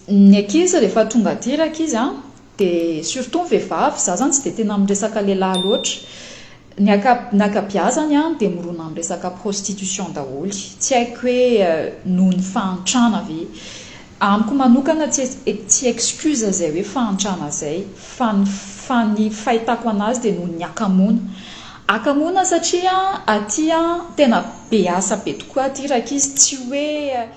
Ny ankizy rehefa tonga aty rankizy an, dia surtout ny vehivavy, za zany tsy dia tena miresaka lehilahy loatra, ny anka- ny ankabeazany an dia mirona amin'ny resaka prostitution daholo, tsy haiko hoe noho ny fahantrana ve? Amiko manokana tsy tsy excuse izay hoe fahantrana izay fa ny fa ny fahitako anazy dia noho ny hakamoana. Hakamoana satria aty an tena be asa be tokoa aty rankizy, tsy hoe.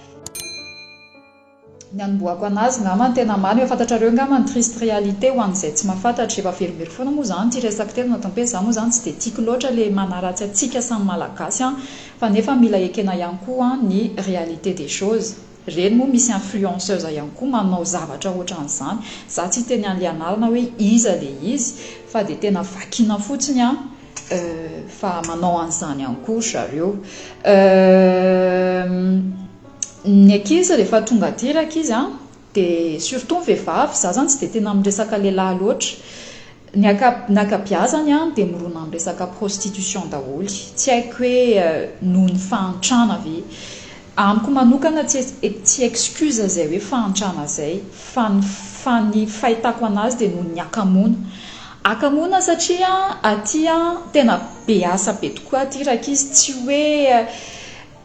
Ny hanombohako anazy ngamba ny tena marina, efa fantatrareo ngamba ny triste réalité ho an'izay tsy mahafantatra, efa averimberiko foana moa zany ity resaka ity ato anatin'ny pejy, za moa zany tsy dia tiako loatra le manaratsy antsika samy malagasy an, fa nefa mila ekena ihany koa ny réalité des choses, reny moa misy influenceuse ihany koa manao zavatra ohatran'izany, za tsy hiteny an'le anarana hoe iza le izy fa dia tena vakiana fotsiny an fa manao an'izany ihany koa ry zareo. Ny ankizy rehefa tonga aty rankizy an, dia surtout ny vehivavy, za zany tsy dia tena miresaka lehilahy loatra, ny anka- ny ankabeazany an dia mirona amin'ny resaka prostitution daholo, tsy haiko hoe noho ny fahantrana ve? Amiko manokana tsy tsy excuse izay hoe fahantrana izay fa ny fa ny fahitako anazy dia noho ny hakamoana, hakamoana satria aty an tena be asa be tokoa aty rankizy, tsy hoe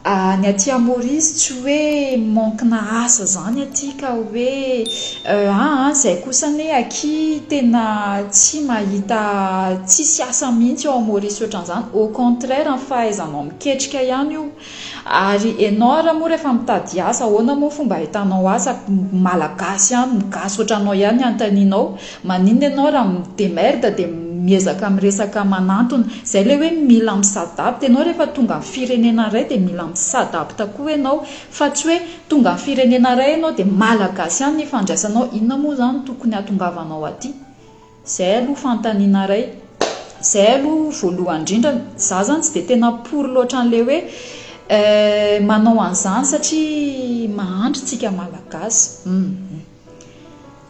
Ny aty Maurice tsy hoe manque-na asa zany aty ka hoe aa zay kosa anie aky tena tsy mahita tsisy asa mihitsy ao Maurice ohatran'izany, au contraire ny fahaizanao miketrika ihany io, ary enao ara moa rehefa mitady asa ahoana moa fomba ahitanao asa, malagasy ihany, ny gasy ohatranao ihany ny anontanianao, Maninona ianao raha mi demerde dia miezaka miresaka manantona. Izay ilay hoe mila mi s'adapte. Ianao rehefa tonga amin'ny firenena iray dia mila mi s'adapte koa ianao. Fa tsy hoe tonga amin'ny firenena iray ianao dia malagasy ihany ny ifandraisanao. Inona moa izany no tokony hahatongavanao aty? Izay aloha fanontaniana iray. Izay aloha voalohany indrindra. Izaho izany tsy dia tena pour loatra an'ilay hoe manao an'izany satria mahantra isika malagasy. Hum.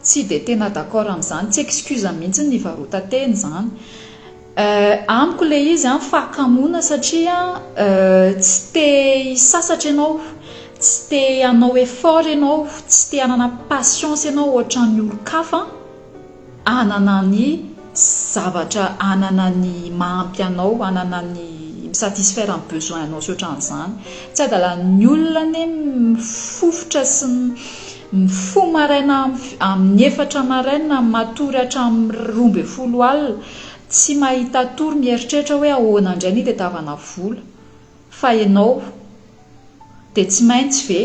Tsy dia tena d'accord amin'izany, tsy excuse mihitsy ny nivarotan-tena izany. Amiko ilay izy an, fahakamoana satria tsy te hisasatra ianao, tsy te hanao effort ianao, tsy te hanana patience ianao ohatran'ny olon-kafa. Hanana ny zavatra hanana ny mahampy anao, hanana ny mi-satisfaire ny besoin anao sy ohatran'izany. Tsy adalan'ny olona anie mifofotra sy mifoha maraina amin'ny efatra maraina matory hatramin'ny 12 alina, tsy mahita tory mieritreritra hoe ahoana indray ny hitadiavana vola. Fa ianao dia tsy maintsy ve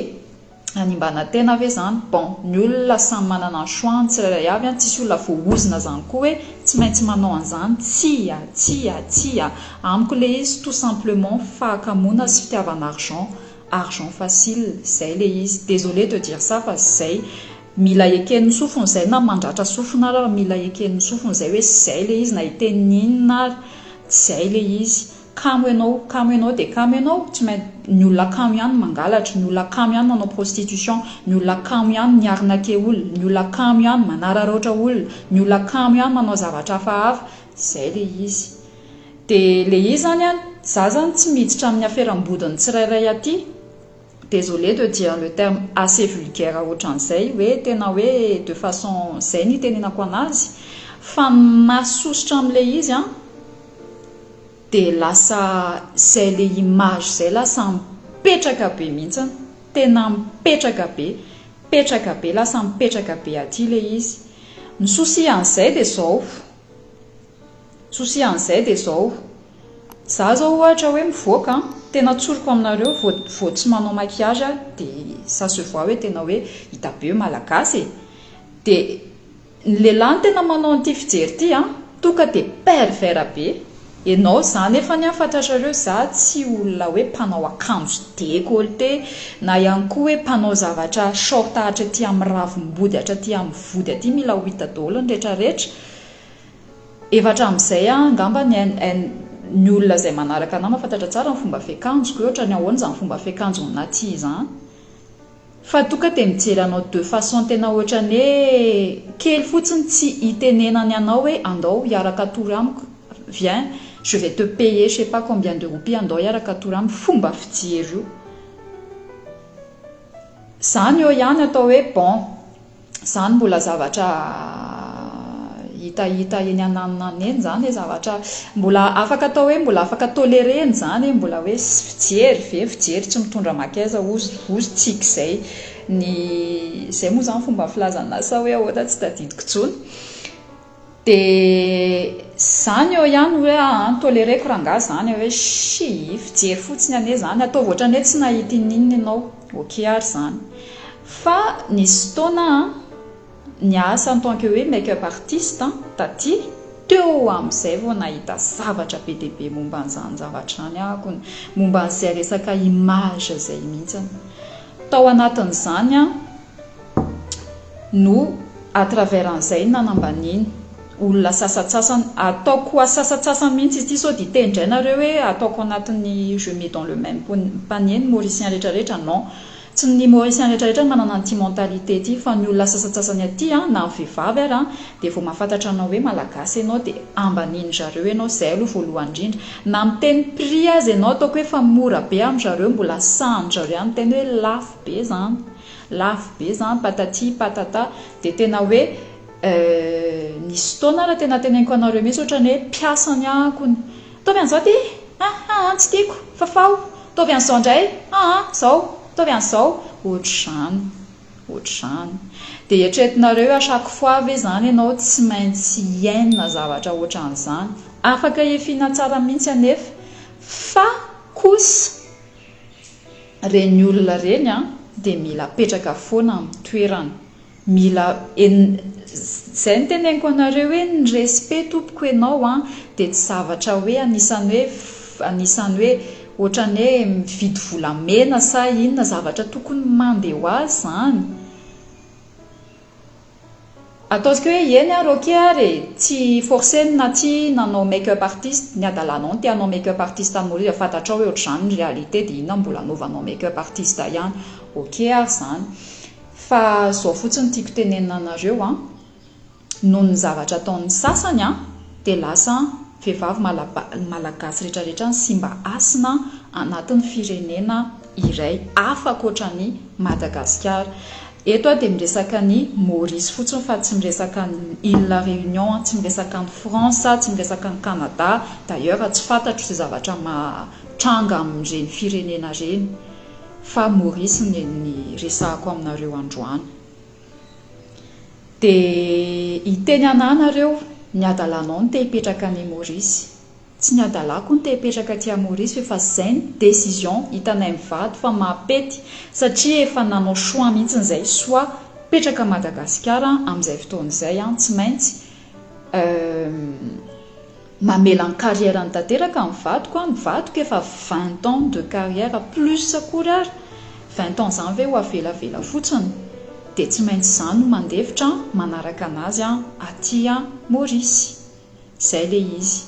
hanimbana tena ve zany? Bon, ny olona samy manana ny choix ny tsirairay avy an, tsisy olona voahozona zany koa hoe tsy maintsy manao an'izany, tsia, tsia, tsia, amiko le izy tout simplement fahakamoana sy fitiavana argent, argent facile, zay le izy, désolé de dire ça fa zay, mila eken'ny sofiny zay na mandratra sofina ara mila eken'ny sofiny zay hoe zay le izy na hiteny inona ary, tsy zay le izy. Kamo ianao, kamo ianao dia kamo ianao, tsy main, ny olona kamo ihany no mangalatra, ny olona kamo ihany manao prostitution, ny olona kamo ihany mi-arnaquer olona, ny olona kamo ihany manararaotra olona, ny olona kamo ihany manao zavatra hafahafa, zay le izy. Dia le izy zany an, za zany tsy miditra amin'ny aferam-bodin'ny tsirairay aty, désolé de dire le terme assez vulgaire ohatran'izay, hoe tena hoe de façon zay ny itenenako anazy, fa ny mahasosotra amin'ilay izy an, Dia lasa zay le image zay lasa mipetraka be mihitsiny, tena mipetraka be, mipetraka be, lasa mipetraka be aty le izy. Ny souci an'izay dia zao, souci an'izay dia zao, za zao ohatra hoe mivoaka an, tena tsoriko aminareo vao vao tsy manao maquillage aho dia ça se voit hoe tena hoe hita be hoe malagasy e, dia Ny lehilahy no tena manao an'ity fijery ity an! Toka dia pervers be enao za nefany an fantatrareo za tsy olona hoe mpanao akanjo decolte na ihany koa hoe mpanao zavatra short hatraty amin'ny ravim-body hatraty amin'ny vody aty mila ho hita daholo ny retraretra efa hatramin'izay aho angamba ny ny olona izay manaraka anah mahafantatra tsara ny fomba fiakanjoko hoe ohatran'ny ahoana izany fomba fiakanjo aminah izany Fa toka dia mijery anao de façon tena ohatrany hoe kely fotsiny tsy hitenenany anao hoe andao hiaraka hatory amiko, viens je vais te payer je sais pas combien de roupies andao hiaraka hatory amiko, fomba fijery io. Zany eo ihany atao hoe bon. Izany mbola zavatra hitahita eny ananona eny izany e, zavatra mbola afaka atao hoe mbola afaka tolérer-na izany e, mbola hoe fijery ve, fijery tsy mitondra mankaiza hozy hozy tsika izay. Ny izay moa izany fomba filazana azy sa hoe ahoana tsy tadidiko intsony. Dia izany eo ihany hoe aa tolereko rangahy izany hoe shii fijery fotsiny anie izany, ataovy ohatran'ny hoe tsy nahita inoninona ianao, ok ary izany. Fa nisy fotoana aho niasa en tant que hoe make up artiste taty, teo amin'izay vao nahita zavatra be dia be momba an'izany zavatra izany ahako, momba an'izay resaka image izay mihitsy. Tao anatin'izany aho no à travers an'izay nanambaniany olona sasatsasany, ataoko asasatsasany mihitsy izy ity sao dia hiteny indray nareo hoe ataoko anatin'ny je mets dans le même panier ny mauricien rehetra rehetra, non, tsy ny mauricien rehetra rehetra no manana an'ity mentalité ity fa ny olona sasatsasany aty an, na ny vehivavy ary an, dia vao mahafantatra anao hoe malagasy ianao dia ambanian-dry zareo ianao, izay aloha voalohany indrindra, na miteny prix aza ianao ataoko hoe efa mora be amin-dry zareo mbola sahan-dry zareo ihany miteny hoe lafo be izany. Lafo be zany patati patata dia tena hoe nisy fotoana ara tena teneniko anareo mihitsy ohatrany hoe mpiasany akony ataovy an'izao ty aa tsy tiako fafao ataovy an'izao indray aa zao ataovy an'izao ohatr'izany ohatr'izany dia eritreretinareo hoe à chaque fois ve zany ianao tsy maintsy hiaina zavatra ohatran'izany afaka hiafiana tsara mihitsy anefa fa kosa Reny olona reny an dia mila apetraka foana amin'ny toerany. Mila en zay no teneniko anareo hoe ny respect tompoko enao an dia tsy zavatra hoe anisan'ny hoe anisan'ny hoe ohatran'ny hoe mividy volamena sa inona zavatra tokony mandeha ho azy zany. Ataontsika hoe eny ary ok ary e, tsy forcer-ny na tsy nanao make up artist, ny hadalanao no te hanao make up artist any Maurice, fantatrao hoe ohatr'izany ny réalité dia inona mbola anaovanao make up artist ihany, ok ary izany. Fa izao fotsiny tiako tenenina anareo an, noho ny zavatra ataon'ny sasany an, dia lasa vehivavy malagasy retraretra ny simba hasina anatin'ny firenena iray hafa ankoatran'i Madagasikara. Eto aho dia miresaka an'i Maurice fotsiny fa tsy miresaka an'i Ile La Réunion, tsy miresaka an'i France, tsy miresaka an'i Canada, d'ailleurs tsy fantatro izay zavatra mahatranga amin'ireny firenena ireny fa Maurice ny resahako aminareo androany. Dia hiteny anà nareo, ny adalanao no te hipetraka any Maurice. Tsy ny adalako no te hipetraka aty à Maurice fa efa zay ny décision hitanay mivady fa mahapety satria efa nanao choix mihitsy zay soit mipetraka Madagasikara amin'izay fotoana izay an tsy maintsy mamela ny carrière-ny tanteraka ny vadiko an, ny vadiko efa 20 ans de carrière plus akory ary, 20 ans zany ve ho avelavela fotsiny? dia tsy maintsy za no mandefitra manaraka anazy aty Maurice. Izay ilay izy.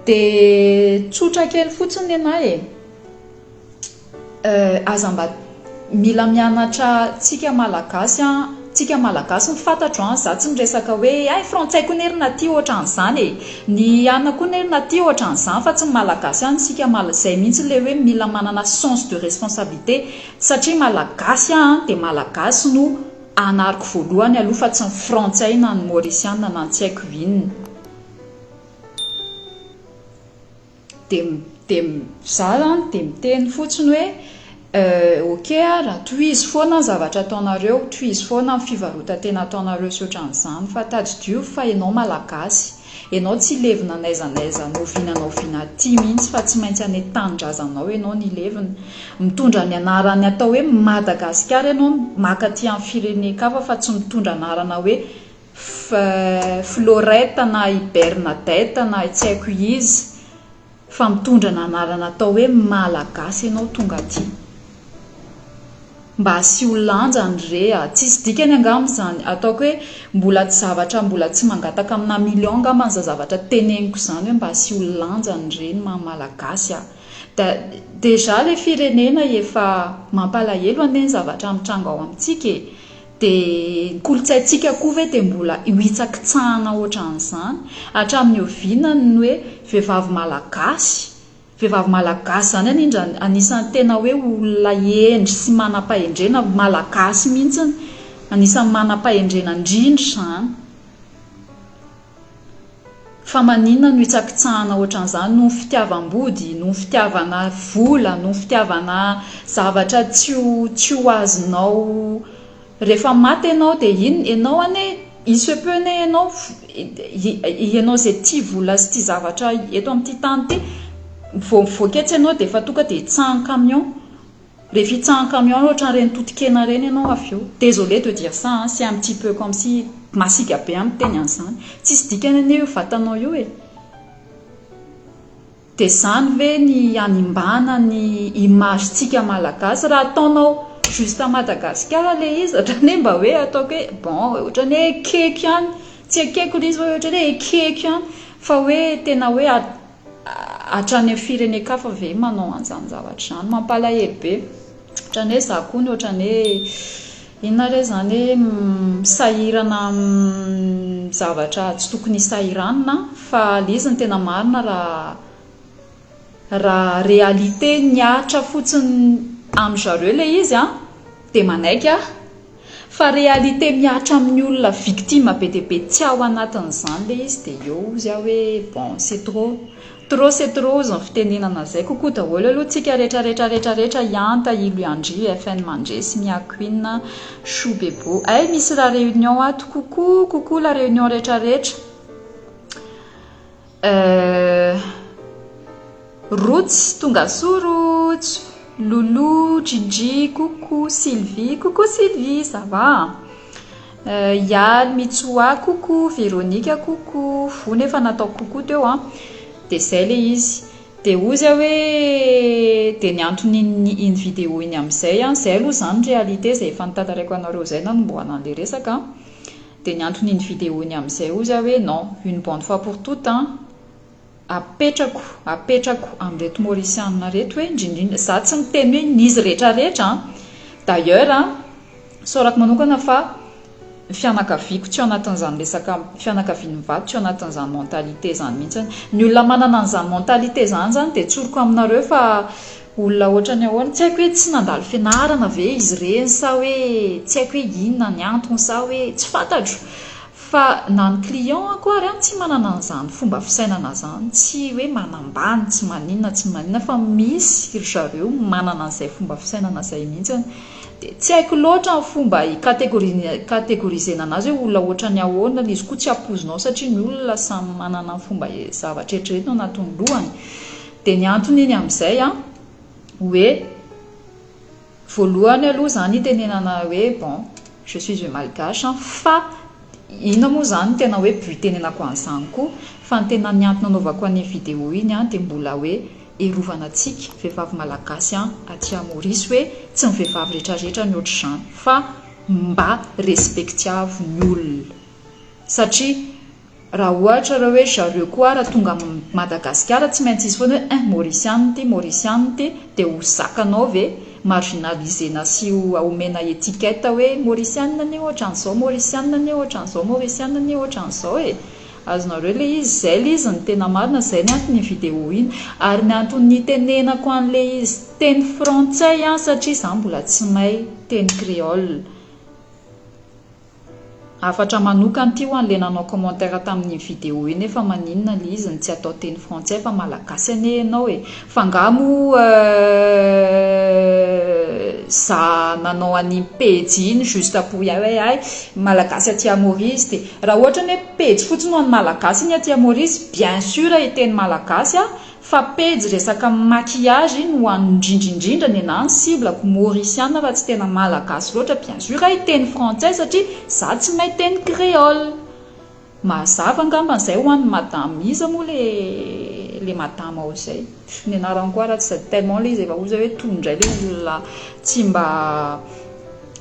Dia tsotra kely fotsiny ny anah e. Aza mba mila mianatra tsika malagasy an, tsika malagasy ny fantatro an, za tsy miresaka hoe hay frantsay koa ne ry naty ohatran'izany e, ny anona koa ne ry naty ohatran'izany fa tsy ny malagasy ihany isika mal, izay mihitsy ilay hoe mila manana sens de responsabilité satria malagasy aho an dia malagasy no Anariko voalohany aloha fa tsy ny frantsay na ny maurisiana na ny tsy haiko inona. Dia dia za zany dia miteny fotsiny hoe ok ara, tohizo foana ny zavatra ataonareo, tohizo foana ny fivarotan-tena ataonareo sy ohatran'izany fa tadidio fa ianao malagasy, ianao tsy hilevina n'aiza n'aiza n'oviana n'oviana aty mihitsy fa tsy maintsy any an-tanindrazanao ianao no hilevina. Mitondra ny anaran'ny atao hoe Madagasikara ianao maka aty amin'ny firenen-kafa fa tsy mitondra anarana hoe Florette na i Bernadette na i tsy haiko iza fa mitondra ny anarana atao hoe Malagasy ianao tonga aty. Mba asio lanjany re a! Tsisy dikany angamba izany, ataoko hoe mbola tsy zavatra mbola tsy mangataka amina million angambany izany zavatra teneniko izany hoe mba asio lanjany re ny maha Malagasy a! Da déjà le firenena efa mampalahelo anie ny zavatra mitranga ao amintsika e! De ny kolontsaintsika koa ve de mbola hohitsakitsahana ohatran'izany? Hatramin'ny oviana ny hoe vehivavy malagasy, vehivavy malagasy zany anie ndra anisan'ny tena hoe olona hendry sy manam-pahendrena malagasy mihitsiny. Anisan'ny manam-pahendrena indrindra izany. Fa maninona no hitsakitsahana ohatran'izany noho ny fitiavam-body, noho ny fitiavana vola, noho ny fitiavana zavatra tsy ho tsy ho azonao rehefa maty ianao dia inona? Ianao anie il se peut anie ianao ianao izay tia vola sy tia zavatra eto amin'ity tany ity vao mivoaka etsy ianao dia efa tonga dia hitsahan'ny camion. Rehefa hitsahan'ny camion ohatran'ireny toton-kena ireny ianao avy eo. Désolé de dire ça hein, c'est un petit peu comme si masiaka be aho miteny an'izany. Tsisy dikany anie io vatanao io e. Dia izany ve ny hanimbana ny image-tsika malagasy? Raha ataonao juste à Madagasikara ilay izy, ohatran'ny hoe mba hoe ataoko hoe bon, ohatran'ny hoe ekeko ihany, tsy ekeko ilay izy fa ohatran'ny hoe ekeko ihany, fa hoe tena hoe hatrany amin'ny firenen-kafa ve manao an'izany zavatra izany? Mampalahelo be. Ohatran'ny hoe izaho koa no ohatran'ny hoe inona re izany hoe misahirana amin'ny zavatra tsy tokony hisahiranina fa ilay izy no tena marina raha raha réalité nihatra fotsiny amin-dry zareo ilay izy an, dia manaiky aho. Fa réalité mihatra amin'ny olona victime be dia be tsy ao anatin'izany ilay izy dia eo hozy aho hoe bon c'est trop. Trop c'est trop hozy ny fitenenana izay. Coucou daholo aloha tsika rehetra rehetra rehetra rehetra Ihanta, Ilo Iandry, FN Mandresy, Mia Queen, Chou Bebo. Hay misy la réunion ato. Coucou coucou la réunion rehetra rehetra. Euh Rotsy, tongasoa Rojo, Lolo, Gigi, coucou Sylvie, coucou Sylvie, ça va? Euh Ialy, Mitsoa, coucou Véronique, coucou, voa nefa nataoko coucou teo an, dia izay ilay izy. Dia hozy aho hoe dia ny anton'iny iny vidéo iny amin'izay an, izay aloha izany réalité izay efa notantaraiko anareo izay nanombohana an'ilay resaka an. Dia ny anton'iny vidéo iny amin'izay hozy aho hoe non, une bonne fois pour toutes an, apetrako, apetrako amin'ireto Mauriciana ireto hoe, indrindra indrindra, za tsy miteny hoe ny izy rehetra rehetra an, d'ailleurs an, isaorako manokana fa ny fianakaviako tsy ao anatin'izany resaka, fianakavian'ny mivady tsy ao anatin'izany mentalité izany mihitsy. Ny olona manana an'izany mentalité izany izany dia tsoriko aminareo fa Olona ohatrany ahoana? Tsy haiko hoe tsy nandalo fianarana ve izy ireny sa hoe tsy haiko hoe inona ny antony sa hoe tsy fantatro fa na ny client ako ary an tsy manana an'izany fomba fisainana izany, tsy hoe manambany, tsy maninona tsy maninona fa misy ry zareo manana an'izay fomba fisainana izay mihitsy. Dia tsy haiko loatra ny fomba hi-categoriser-na an'azy hoe olona ohatrany ahoana, ilay izy koa tsy ampoizinao satria ny olona samy manana ny fomba zavatra eritreretiny ao anatin'ny lohany. Dia ny antony iny amin'izay an, hoe voalohany aloha izany itenenana hoe bon, je suis une malgache an, fa inona moa izany no tena hoe but itenenako an'izany koa, fa ny tena ny antony nanaovako an'iny vidéo iny an, dia mbola hoe herovana antsika vehivavy malagasy an, aty Maurice hoe tsy ny vehivavy rehetrarehetra ny ohatr'izany, fa mba respectiavo ny olona, satria Raha ohatra ireo hoe zareo koa ara tonga Madagasikara tsy maintsy hisy foana hoe eh Mauriciana ity Mauriciana ity dia ho zakanao ve marginaliser-na sy ho omena étiquette hoe Mauriciana anie ohatran'izao Mauriciana anie ohatran'izao Mauriciana anie ohatran'izao e! Azonareo ilay izy, izay ilay izy ny tena marina, izay ny anton'iny vidéo iny. Ary ny antony nitenenako an'ilay izy teny frantsay an satria izaho mbola tsy mahay teny créole. Hafatra manokana ity ho an'le nanao commentaire tamin'iny vidéo iny hoe fa maninona le izy no tsy atao teny frantsay fa malagasy anie ianao e! Fa nga moa za nanao an'iny pejy iny juste pour hoe hay malagasy aty Maurice dia raha ohatra ny hoe pejy fotsiny ho an'ny malagasy iny aty Maurice bien sûr hiteny malagasy aho Fa pejy resaka maquillage no an indrindra indrindra nenah ny cible ko mauriciana fa tsy tena malagasy loatra bien sur aho hiteny frantsay satria za tsy mahay teny créole mazava angambany zay ho an'i madame iza moa le le madame ao zay ny anarany koa ara tsy tellement le izy efa oza hoe tony indray le olona tsy mba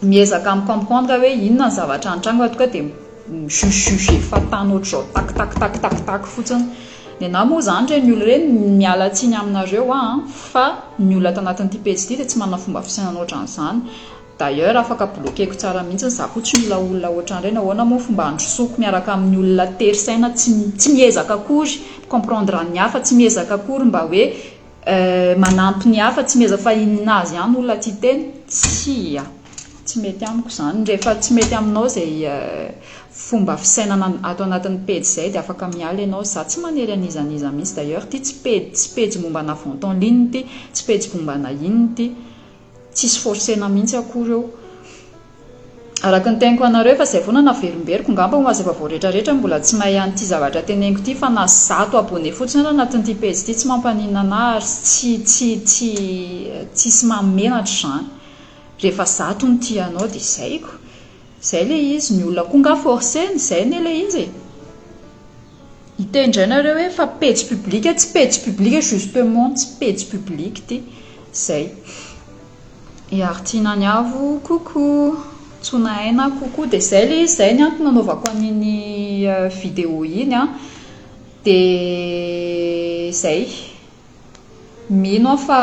miezaka mi comprendre hoe inona ny zavatra nitranga fa tonga dia mi juge juger fahatany ohatr'izao tak tak tak tak tak fotsiny Nenah moa izany ireny olona ireny miala tsiny aminareo aho an, fa ny olona ato anatin'ity pejy ity dia tsy manana fomba fisainana ohatran'izany. D'ailleurs afaka bloquer-ko tsara mihitsy, za koa tsy mila olona ohatran'ireny, ahoana moa fomba handrosoako miaraka amin'ny olona tery saina tsy tsy miezaka akory mi-comprendre ny hafa, tsy miezaka akory mba hoe manampy ny hafa, tsy miezaka fa inona azy ihany olona tia tena? Tsia! Tsy mety amiko izany. Rehefa tsy mety aminao izay fomba fisainana ato anatin'ny pejy izay dia afaka miala ianao. Izaho tsy manery an'iza n'iza mihitsy. D'ailleurs ity tsy pejy tsy pejy mombana vente en ligne ity, tsy pejy mombana inona ity. Tsisy forcer-na mihitsy akory eo. Araka ny teniko anareo efa izay foana naverimberiko, ngamba ho azy efa voaretraretra mbola tsy mahay an'ity zavatra teneniko ity fa na zato abonné fotsiny ary anatin'ity pejy ity tsy mampaninona anah ary tsy tsy tsy tsisy mahamenatra izany. Rehefa zato no tia anao dia izay ko. Izay ilay izy, ny olona koa nga forcer-na, izay anie ilay izy e. Hiteny indray nareo hoe fa pejy public, tsy pejy public justement, tsy pejy public ity. Izay. I Artina ny avo, coucou. Tsona aina, coucou. Dia izay ilay izy, izay ny antony nanaovako an'iny vidéo iny an. Dia izay. Mino aho fa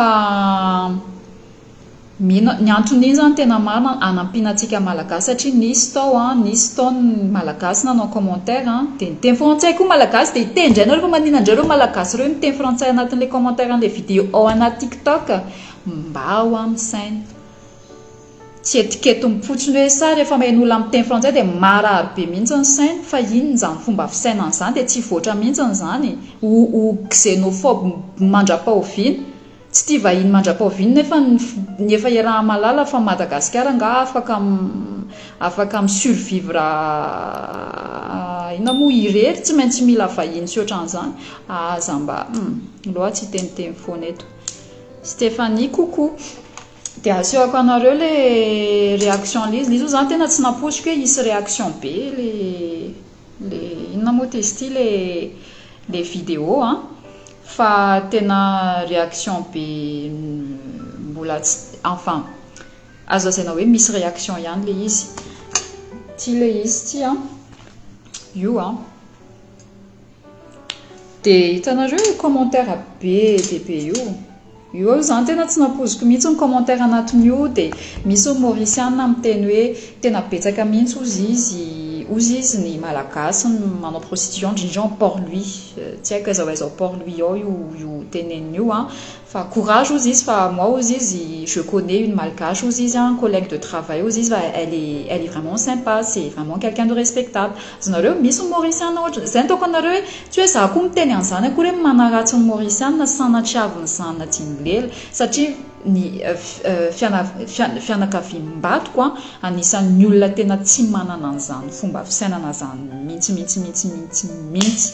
mino ny anton'iny izany tena marina hanampiana antsika malagasy satria nisy tao an, nisy tao ny malagasy nanao commentaire an, dia niteny frantsay koa malagasy dia hiteny indray nareo fa maninona indray ireo malagasy ireo miteny frantsay anatin'ilay commentaire an'ilay vidéo ao anaty tiktok? Mba ao amin'ny saina. Tsy etiketiny fotsiny hoe sa rehefa maheno olona miteny frantsay dia marary be mihitsy ny sainy fa inona izany fomba fisainana izany dia tsy hivoatra mihitsy izany ho ho xenophobe mandrapahoviana tsy tia vahiny mandrapahoviana nefa ny efa iaraha-mahalala fa Madagasikara angaha afaka afaka mi survivre inona moa irery tsy maintsy mila vahiny sy ohatran'izany aza mba hum aleo aho tsy hiteniteny foana eto Stéphanie coucou Dia asehoko anareo le réaction le izy, le izy moa zany tena tsy nampoiziko hoe hisy réaction be le le inona moa ty izy ity le le vidéo an, fa tena réaction be mbola tsy enfin azo lazaina hoe misy réaction ihany le izy. Ity le izy ity an, io an. Dia hitanareo io commentaire be dia be io. Io aloha izany tena tsy nampoiziko mihitsy ny commentaire anatin'io dia misy ny mauriciana miteny hoe tena betsaka mihitsy hozy izy hozy izy ny malagasy ny manao prostitution indrindra ao Port Louis. Tsy haiko aiza ho aiza ao Port Louis ao io io teneniny io an. Fa courage hozy izy fa moi hozy izy je connais une malgache hozy izy an, collègue de travail hozy izy fa elle est elle est vraiment sympa, c'est vraiment quelqu'un de respectable. Azonareo? Misy ny mauriciana ohatra, zay no ataoko anareo hoe tsy hoe za koa miteny an'izany akory hoe manaratsy ny mauriciana sanatriavin'izany na dimy lela satria ny fiana fianakaviam-badiko an anisan'ny olona tena tsy manana an'izany fomba fisainana zany mihitsy mihitsy mihitsy mihitsy mihitsy.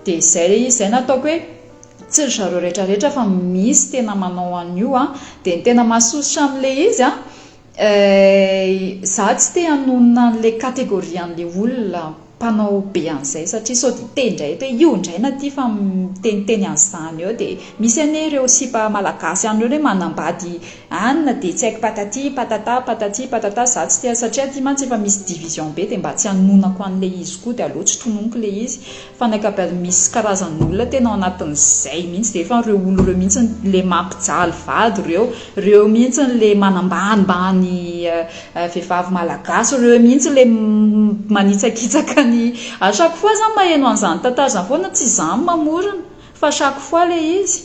Dia izay ilay izy, izay no ataoko hoe Tsy ry zareo rehetra rehetra fa misy tena manao an'io an! Dia ny tena mahasosotra amin'ilay izy an, za tsy te hanonona an'ilay catégorie an'ilay olona mpanao be an'izay satria sao dia hiteny indray eto hoe io indray na ity fa miteniteny an'izany eo dia misy anie ireo sipa malagasy any ireo hoe manambady anona dia tsy haiko patati patata patati patata za tsy te satria aty mantsy efa misy division be dia mba tsy hanononako an'ilay izy koa dia aleo tsy tononiko ilay izy Fa ny ankabeazany misy karazan'olona tena ao anatin'izay mihitsy dia efa ireo olona ireo mihitsy le mampijaly vady ireo, ireo mihitsy le manambanimbany vehivavy malagasy, ireo mihitsy le manitsakitsaka ny, à chaque fois za maheno an'izany tantara izany foana tsy za no mamorona fa chaque fois le izy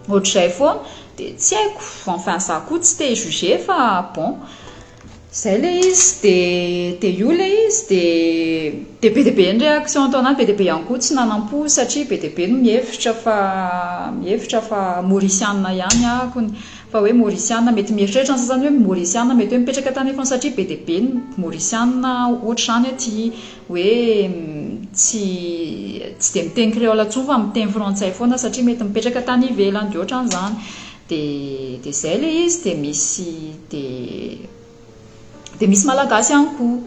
ohatr'izay foana dia tsy haiko, enfin za koa tsy te hi-juger fa bon. Zay le izy de de io le izy de de be dia be ny réaction atao anahy, be dia be ihany koa tsy nanampo satria be dia be no mihevitra fa mihevitra fa mauriciana ihany ahako fa hoe mauriciana mety mieritreritra ny sasany hoe mauriciana mety hoe mipetraka tany France satria be dia be ny mauriciana ohatr'izany aty hoe tsy tsy dia miteny créole intsony fa miteny frantsay foana satria mety mipetraka tany ivelany dia ohatran'izany. Dia dia izay ilay izy dia misy dia dia misy malagasy ihany koa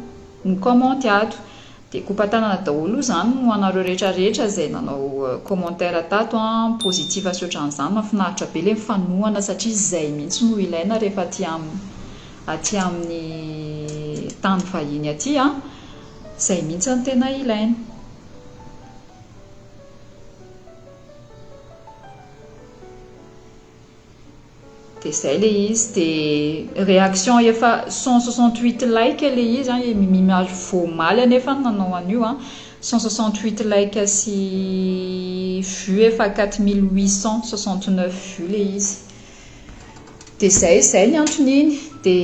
mi-commenter ato. Dia kopa-tanana daholo izany ho anareo rehetra rehetra izay nanao commentaire tato an, positif sy ohatran'izany, mahafinaritra be ilay mifanohana satria izay mihitsy no ilaina rehefa aty am- aty amin'ny tany vahiny aty an, izay mihitsy no tena ilaina. Dia izay ilay izy, dia réaction efa 168 like ilay izy an, i Mimi Mary vao omaly anefa no nanao an'io an, 168 like sy vues efa 4869 vues ilay izy. Dia izay, izay ny anton'iny. Dia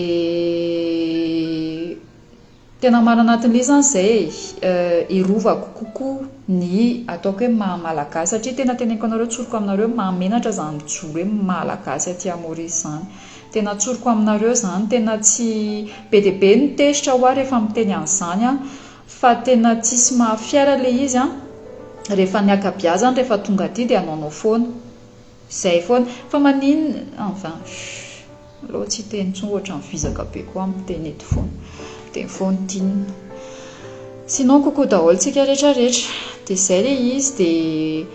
tena marina anatin'ilay izy izany izay e, hiarovako kokoa ny ataoko hoe maha malagasy satria tena teneniko anareo, tsoriko aminareo, mahamenatra izany mijoro hoe malagasy aty Maurice izany. Tena tsoriko aminareo izany, tena tsy, be dia be ny tezitra ho ahy rehefa miteny an'izany aho, fa tena tsisy maha fier ilay izy an, rehefa ny ankabiazany rehefa tonga aty dia hanaonao foana. Izay foana. Fa maninona, enfin, chut, aleo tsy hiteny intsony ohatran'ny vizaka be koa aho miteny eto foana. Miteny foana ity inona. Sinon coucou daholo tsika rehetra rehetra. Dia izay ilay izy dia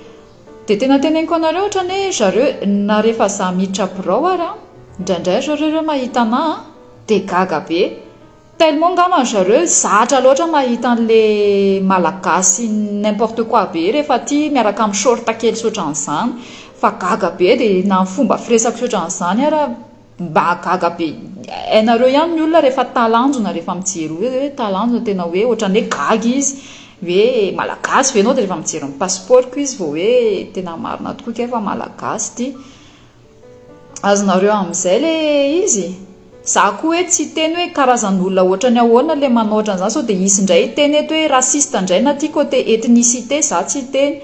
dia tena teneniko anareo ohatran'ny hoe zareo na rehefa za miditra birao ary an, indraindray zareo ireo mahita anà an, dia gaga be. Tellement angamba ry zareo zatra loatra mahita an'le malagasy n'importe quoi be rehefa aty miaraka amin'ny short kely sy ohatran'izany fa gaga be dia na ny fomba firesako sy ohatran'izany ara mba gaga be hainareo ihany ny olona rehefa talanjona rehefa mijery hoe hoe talanjona tena hoe ohatran'ny hoe gaga izy hoe malagasy ve ianao dia rehefa mijery ny passeport-ko izy vao hoe tena marina tokoa kay fa malagasy ity. Azonareo amin'izay le izy? Za koa hoe tsy hiteny hoe karazan'olona ohatrany ahoana le manao ohatran'izany sao dia hisy indray hiteny eto hoe raciste indray na ty côté ethnicité za tsy hiteny.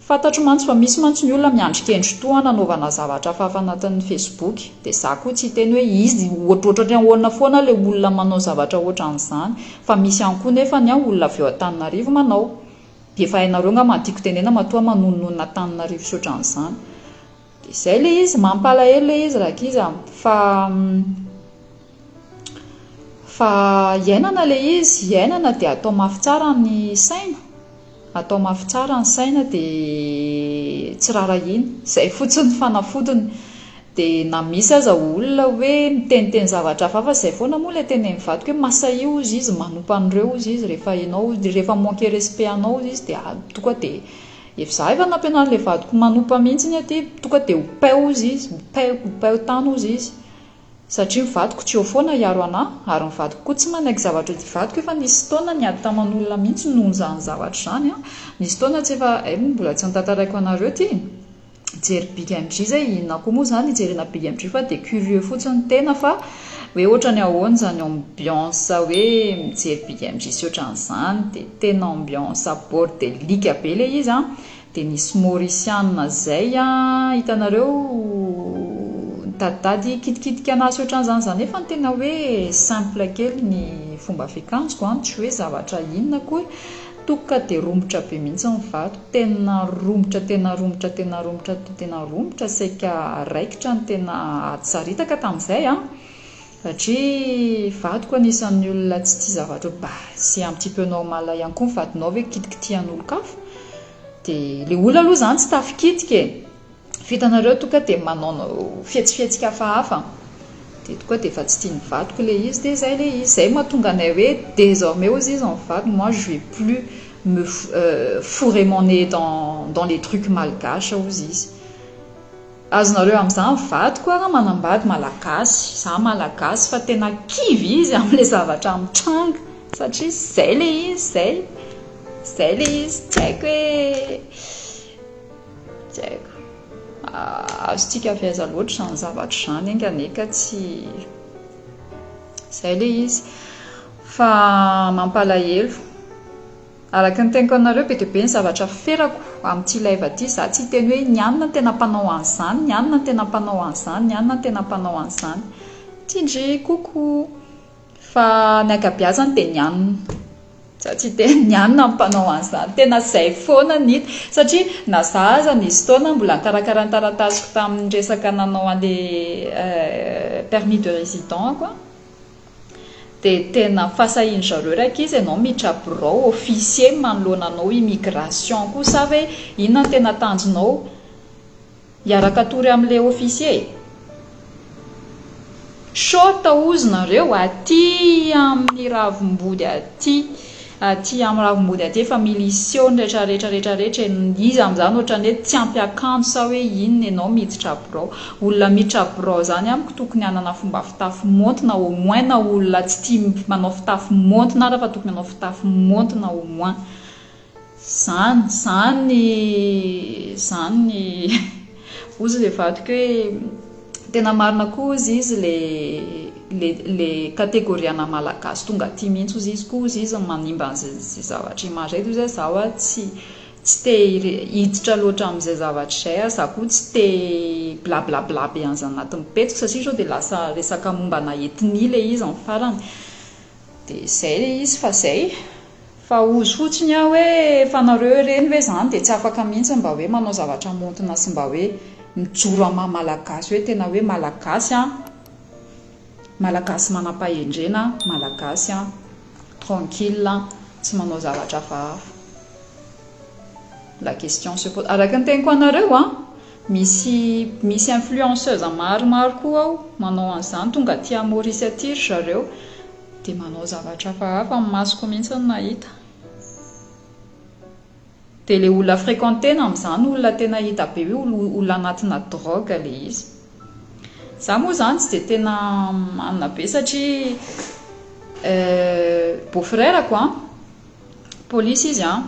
Fantatro mantsy fa misy mantsy ny olona miandry kendry toa nanaovana zavatra hafahafa anatin'ny facebook dia za koa tsy hiteny hoe izy ohatrohatrany ahoana foana le olona manao zavatra ohatran'izany fa misy ihany koa nefa ny olona avy eo Antananarivo manao. Dia efa hainareo angamba ny tiako tenena matoa manononona Antananarivo sy ohatran'izany. Dia izay ilay izy, mampalahelo ilay izy rankizy a! Fa fa iainana ilay izy, iainana dia atao mafy tsara ny saina, atao mafy tsara ny saina dia tsy rarahiana, izay fotsiny ny fanafodiny. Dia na misy aza olona hoe miteniteny zavatra hafahafa, izay foana moa ilay tenenin'ny vadiko hoe masahia hozy izy, manompa an'ireo hozy izy, rehefa ianao, rehefa mi-manquer respect anao hozy izy dia tonga dia Efa za efa nampianarin'ilay vadiko manopa mihitsy ny aty, tonga dia ompeo hozy izy, ompeo, ompeo tany hozy izy. Satria ny vadiko tsy eo foana hiaro anà, ary ny vadiko koa tsy manaiky zavatra io, vadiko efa nisy fotoana niady taman'olona mihitsy noho izany zavatra izany an, nisy fotoana tsy efa, hay moa mbola tsy notantaraiko anareo ity. Mijery big MJ zay inona koa moa zany hijerena big MJ fa dia curieux fotsiny ny tena fa hoe ohatrany ahoana izany ambiance hoe mijery big MJ sy ohatran'izany dia tena ambiance bordelika be ilay izy an, dia nisy mauriciana zay an hitanareo nitaditady hikitikitika anah sy ohatran'izany zany nefa ny tena hoe simple kely ny fomba fiakanjoko an, tsy hoe zavatra inona akory. Toka dia romotra be mihitsy ny vato, tena romotra tena romotra tena romotra tena romotra saika raikitra ny tena ady saritaka tamin'izay an! Satria vadiko anisan'ny olona tsy tia zavatra hoe bah c'est un petit peu normal ihany koa ny vadinao ve kitikitihan'olon-kafa? Dia ilay olona aloha izany tsy tafikitika e! Vitanareo tonga dia manaonao fihetsifihetsika hafahafa dia tonga dia efa tsy tian'ny vadiko ilay izy dia izay ilay izy. Izay mahatonga anay hoe désormais hozy izy ny vadiko moi je vais plus me fourrer mon nez dans dans les trucs malgaches hozy izy. Azonareo amin'izany vadiko ary manambady malagasy, za malagasy fa tena kivy izy amin'ilay zavatra mitranga satria izay ilay izy izay, izay ilay izy tsy haiko hoe. Tsy haiko. Azontsika avy aiza loatra izany zavatra izany enga anie ka tsy izay ilay izy. Fa mampalahelo. Araka ny teniko anareo be dia be ny zavatra ferako amin'ity live ity. Izaho tsy hiteny hoe ny anona no tena mpanao an'izany, ny anona no tena mpanao an'izany, ny anona no tena mpanao an'izany. Tindry, coucou. Fa ny ankabiazany dia ny anona. Za tsy hiteny ny anona ny mpanao an'izany. Tena zay foana ny hita. Satria na za aza nisy fotoana mbola nikarakara ny taratasiko tamin'ny resaka nanao an'le permis de résident-ko an, dia tena fahasahian-dry zareo rankizy ianao miditra birao officier manoloana anao immigration koa sa ve inona no tena tanjonao? Hiaraka hatory amin'ilay officier e! Short ozy nareo aty amin'ny ravimbody aty, aty amin'ny ravimbody aty efa miliseho ny retraretra retraretra e, iza amin'izany ohatran'ny hoe tsy ampy akanjo sa hoe inona ianao miditra birao, olona miditra birao zany amiko tokony hanana fomba fitafy maontina au moins na olona tsy tia manao fitafy maontina ara fa tokony hanao fitafy maontina au moins. Zany, zany ny, zany ny, hozy le vadiko hoe, tena marina koa hozy izy le. le le catégorie ana malagasy tonga aty mihitsy ozy izy koa ozy izy manimba an'izay zavatra image zay, dia ozy aho zaho a tsy tsy te hiditra loatra amin'izay zavatra izay aho, za koa tsy te blablabla be an'izany anatin'ny pejiko satria sao dia lasa resaka mombana ethnie ilay izy amin'ny farany. Dia izay ilay izy fa izay. Fa ozy fotsiny aho hoe fa nareo ireny ve izany dia tsy afaka mihitsy mba hoe manao zavatra maontina sy mba hoe mijoro amin'ny maha malagasy hoe tena hoe malagasy an, malagasy manam-pahendrena, malagasy an, tranquille, tsy manao zavatra hafahafa. La question se pose. Araka ny teniko anareo an, misy misy influenceuse maromaro koa ao manao an'izany, tonga aty Maurice aty ry zareo dia manao zavatra hafahafa, ny masoko mihitsy no nahita. Dia ilay olona fréquenter-na amin'izany olona tena hita be hoe olona anatina drogue ilay izy. Za moa izany tsy dia tena manina be satria beau frère-ko an, polisy izy an,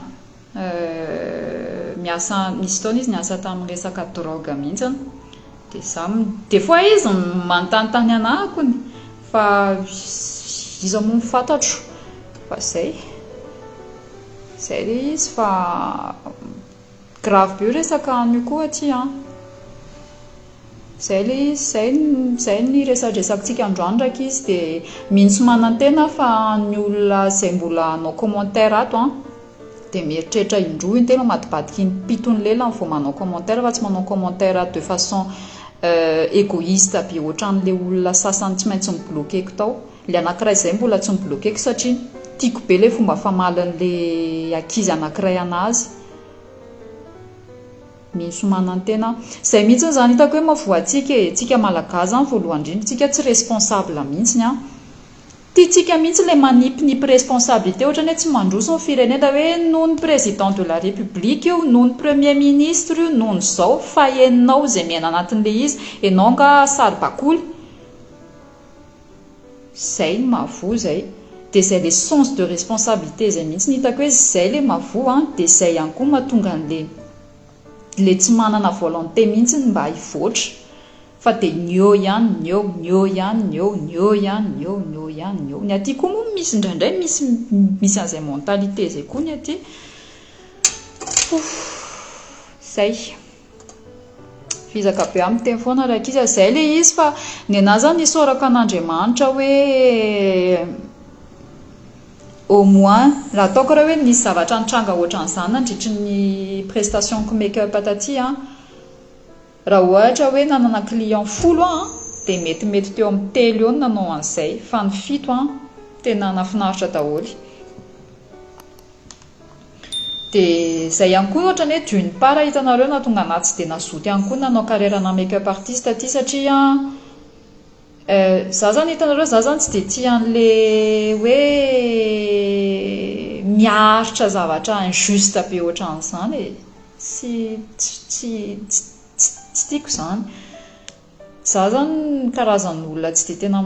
miasa, nisy fotoana izy niasa tamin'ny resaka drogue mihitsy. Dia za, des fois izy manontanintany anah akony fa iza moa no fantatro fa zay. Zay le izy fa grave be io resaka an'io koa aty an. Zay le izy, zay zay ny resadresakintsika androany rankizy dia mino sy manantena aho fa ny olona izay mbola hanao commentaire ato an dia mieritreritra indroa intelo amadibadiky ny piton'ny lelany vao manao commentaire fa tsy manao commentaire de façon égoïste be ohatran'ilay olona sasany tsy maintsy mi-bloquer-ko tao. Ilay anankiray izay mbola tsy ni-bloquer-ko satria tiako be ilay fomba famalin'ilay ankizy anankiray an'azy. Mino sy manantena aho. Izay mihitsy izany hitako hoe mahavoa antsika e. Tsika Malagasy izany voalohany indrindra, tsika tsy responsable mihitsy an. Tiantsika mihitsy ilay manipinipy responsabilité ohatran'ny hoe tsy mandroso ny firenena hoe noho ny président de la république io, noho ny premier ministre io, noho ny izao, fa ianao izay miaina anatin'ilay izy, ianao angaha saribakoly? Zay ny mahavoa zay. Dia zay le sens de responsabilité zay mihitsy no hitako hoe zay le mahavoa an, dia zay ihany koa mahatonga an'le le tsy manana volonté mihitsy mba hivoatra fa dia ny eo ihany ny eo, ny eo ihany ny eo, ny eo ihany ny eo, ny eo ihany ny eo. Ny aty koa moa misy indraindray misy misy an'izay mentalité zay koa ny aty. Ouf! Zay. Vizaka be aho miteny foana rankizy a, zay le izy fa nenahy zany isaorako an'Andriamanitra hoe au moins raha ataoko raha hoe nisy zavatra nitranga ohatran'izany nandritry ny prestation-ko make up taty an, raha ohatra hoe nanana client folo aho an, dia metimety teo amin'ny telo eo no nanao an'izay fa ny fito an tena nahafinaritra daholo. Dia izay ihany koa ohatran'ny hoe d'une part hitanareo nahatonga anah tsy dia nazoto ihany koa nanao carrière-na make-up artiste aty satria za zany hitanareo za zany tsy dia tia an'le hoe miaritra zavatra injuste be ohatran'izany e, tsy tsy tsy tiako izany. Za zany karazan'olona tsy dia tena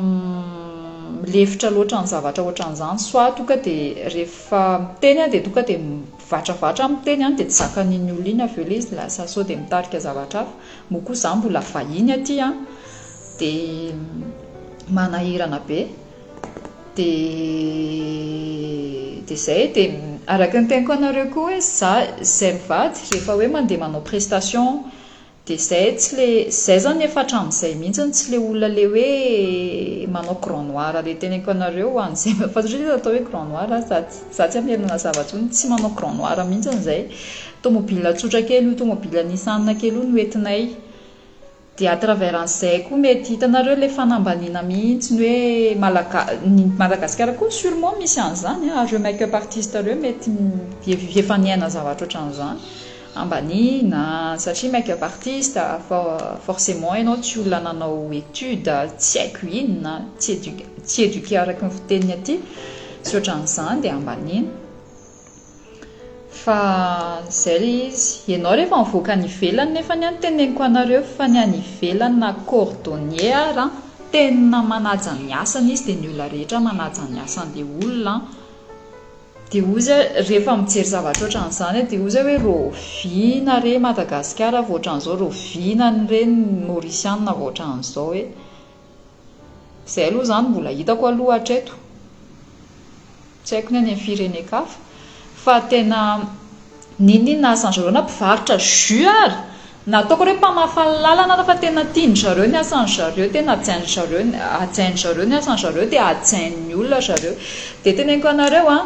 milefitra loatra ny zavatra ohatran'izany, soit tonga dia rehefa miteny aho dia tonga dia mivatravatra aho miteny an, dia tsy zakan'iny olona iny avy eo ilay izy lasa sao dia mitarika zavatra hafa, moa koa za mbola vahiny aty an, dia manahirana be, dia dia izay, dia araka ny teniko anareo koa hoe za izay mivady rehefa hoe mandeha manao prestation Dia zay tsy le, zay zany efa hatramin'izay mihitsy tsy le olona le hoe manao grand noir le teneniko anareo ho an'izay mahafantatra hoe atao hoe grand noir za za tsy hamerina nazava intsony, tsy manao grand noir mihitsy zay. Tomobile tsotra kely io tomobile Nissan kely io no entinay. Dia à travers an'izay koa mety hitanareo le fanambaniana mihitsy ny hoe Malaga- ny Madagasikara koa surement misy an'izany an, ary ireo make up artiste ireo mety efa niaina zavatra ohatran'izany. Ambaniana satria make up artiste forcément ianao tsy olona nanao étude tsy haiko inona, tsy éduqué tsy éduqué araka ny fiteniny aty sy ohatran'izany dia ambaniana. Fa izay ilay izy. Ianao rehefa mivoaka any ivelany nefany an teneniko anareo fa ny any ivelany na cordonnier ary an tena manaja ny asany izy dia ny olona rehetra manaja ny asan'ilay olona an. Dia hozy aho, rehefa mijery zavatra ohatran'izany aho dia hozy aho hoe rahoviana re Madagasikara vao ohatran'izao, rahoviana re ny Maorisiana vao ohatran'izao e. Izay aloha izany mbola hitako aloha hatreto. Tsy haiko ny any amin'ny firenen-kafa fa tena n'inon'inona asan-dry zareo na mpivarotra jus ary na ataoko hoe mpamafa lalana ary fa tena tian-dry zareo ny asan-dry zareo, tena hajain-dry zareo hajain-dry zareo ny asan-dry zareo dia hajain'ny olona ry zareo. Dia teneniko anareo an,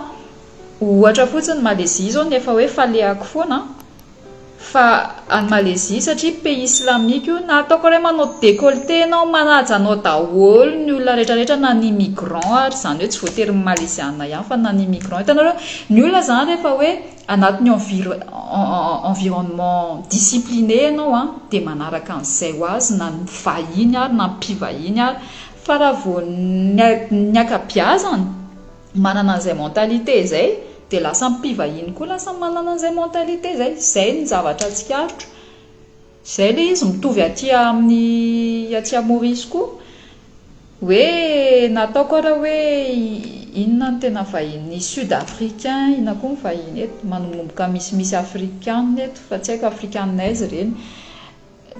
ohatra fotsiny Malaisie izao no efa hoe falehako foana an. Fa any Malaisie satria pays islamique io na ataoko hoe manao decolleté enao manaja anao daholo ny olona rehetra rehetra na ny immigrant ary izany hoe tsy voatery ny Malaiziana ihany fa na ny immigrant hitanareo ny olona izany rehefa hoe anatin'ny environnement discipliné enao an dia manaraka an'izay ho azy na ny vahiny ary na ny mpivahiny ary fa raha vao ny ankabiazany manana an'izay mentalité izay dia lasa mpivahiny koa lasa manana an'izay mentalité izay, izay ny zavatra tsikaritro, izay ilay izy mitovy aty amin'ny aty Maurice koa hoe nataoko ara hoe inona no tena vahiny, ny sud africain inona koa ny vahiny eto, manomboka misimisy afrikana eto fa tsy haiko afrikana aiza ireny.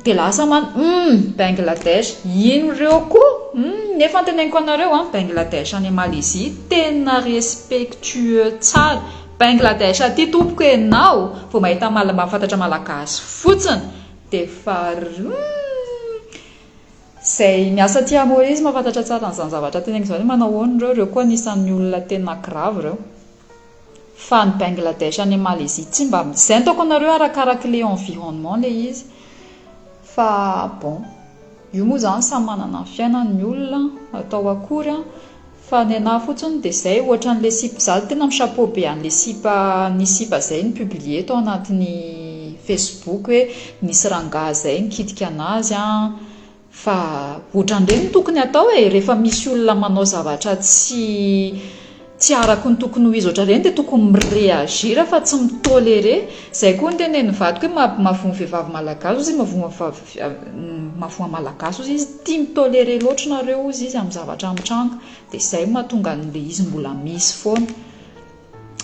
Dia lasa man humm Bangladesh ino ireo koa humm nefa antenainiko anareo an Bangladesh any Malaisie tena respectueux tsara Bangladesh aty tompoko enao vao mahita mahafantatra malagasy fotsiny dia efa humm izay miasa aty Maurice mahafantatra tsara an'izany zavatra teneniko izany hoe manao ahoana ireo ireo koa anisan'ny olona tena grave ireo. Fa any Bangladesh any Malaisie tsy mba izay no ataoko anareo arakarak'ilay environnement ilay izy fa bon io moa izany samy manana ny fiainany ny olona atao akory an fa ny anah fotsiny dia izay ohatran'ilay sipa izaho tena mi-chapeau be an'ilay sipa ny sipa izay ni-publier tao anatin'ny facebook hoe nisy rangahy izay nikitika an'azy an Fa otran'ireny no tokony atao e, rehefa misy olona manao zavatra tsy tsy araka ny tokony ho izy ohatran'ireny dia tokony mi-réagir fa tsy mi-tolérer. Izay koa no tenenin'ny vadiko hoe mahavoa ny vehivavy malagasy ozy izy, mahavoa mahavoa malagasy ozy izy, tia mi-tolérer loatra nareo ozy izy amin'ny zavatra mitranga. Dia izay no mahatonga an'ilay izy mbola misy foana.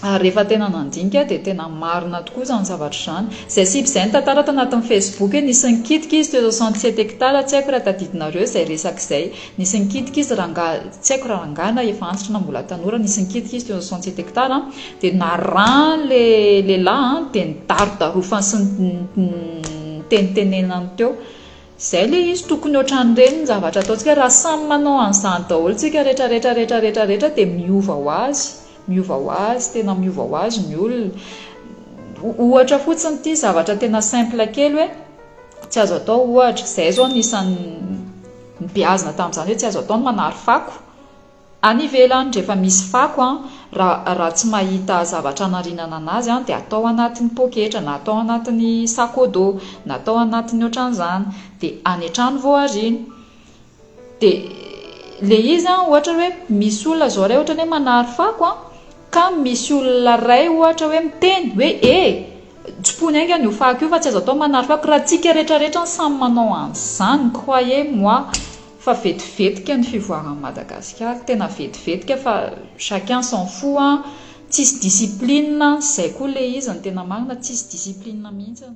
Ary rehefa tena nandinika aho dia tena marina tokoa izany zavatra izany. Izay sipa izay nitantara tanatin'ny Facebook hoe nisy nikitika izy teo 67 hectares, tsy haiko raha tadidinareo izay resaka izay. Nisy nikitika izy rangahy, tsy haiko raha rangahy na efa antitra na mbola tanora, nisy nikitika izy teo 67 hectares dia narahan'ilay lehilahy dia nidarodarofany sy nitenitenenany teo. Izay ilay izy, tokony ohatran'ireny ny zavatra ataontsika, raha samy manao an'izany daholo tsika rehetra rehetra rehetra rehetra rehetra dia miova ho azy, miova ho azy, tena miova ho azy ny olona. Ohatra fotsiny ity zavatra tena simple kely hoe tsy azo atao ohatra, izay izao anisan'ny nobeazina tamin'izany hoe tsy azo atao ny manary fako. Any ivelany rehefa misy fako an, raha raha tsy mahita zavatra anarinana anazy an dia atao anatin'ny poketra na atao anatin'ny sac au dos na atao anatin'ny ohatran'izany dia any an-trano vao ariana. Dia le izy an ohatra hoe misy olona zao ray ohatra hoe manary fako an ka misy olona ray ohatra hoe miteny hoe e! Tsimpony haingana io fako io fa tsy azo atao manary fako raha tsika rehetra rehetra no samy manao an'izany croyez moi Fa vetivetika ny fivoaran'i Madagasikara, tena vetivetika fa chacun s'en fout an, tsisy discipline, zay koa le izy ny tena marina, tsisy discipline mihitsy.